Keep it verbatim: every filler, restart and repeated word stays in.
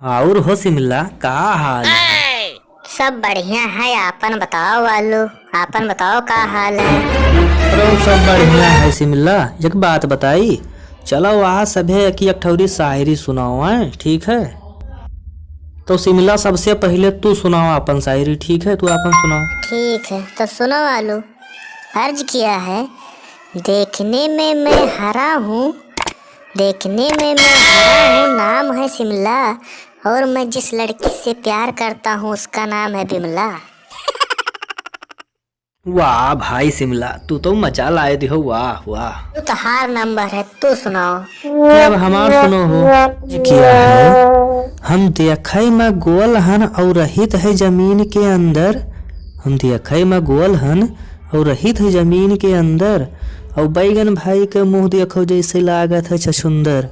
और हो सिमला, का हाल है? सब बढ़िया है, आपन बताओ आलू, आपन बताओ का हाल है? अरे सब बढ़िया है सिमला, एक बात बताई, चलो वहाँ सभे की एक ठौरी शायरी सुनाओ, हैं? ठीक है, तो सिमला सबसे पहले तू सुनाओ आपन शायरी, ठीक है, तू आपन सुनाओ। ठीक है, तो सुनो आलू, अर्ज किया है, देखने में मैं हरा हूँ, देखने में मैं हरा हूँ, नाम है सिमला, और मैं जिस लड़की से प्यार करता हूँ उसका नाम है बिमला। वाह भाई सिमला, तू तो मजा लाए दिहो, वाह वाह। तू तो हार नंबर है, तू सुनाओ। अब हमार सुनो हो, अर्ज किया है, हम देखै में गोल हन और रहित है जमीन के अंदर, हम देखै में गोल हन और रहित है जमीन के अंदर, और बैगन भाई के मुँह देखो जैसे लागत है छछुंदर।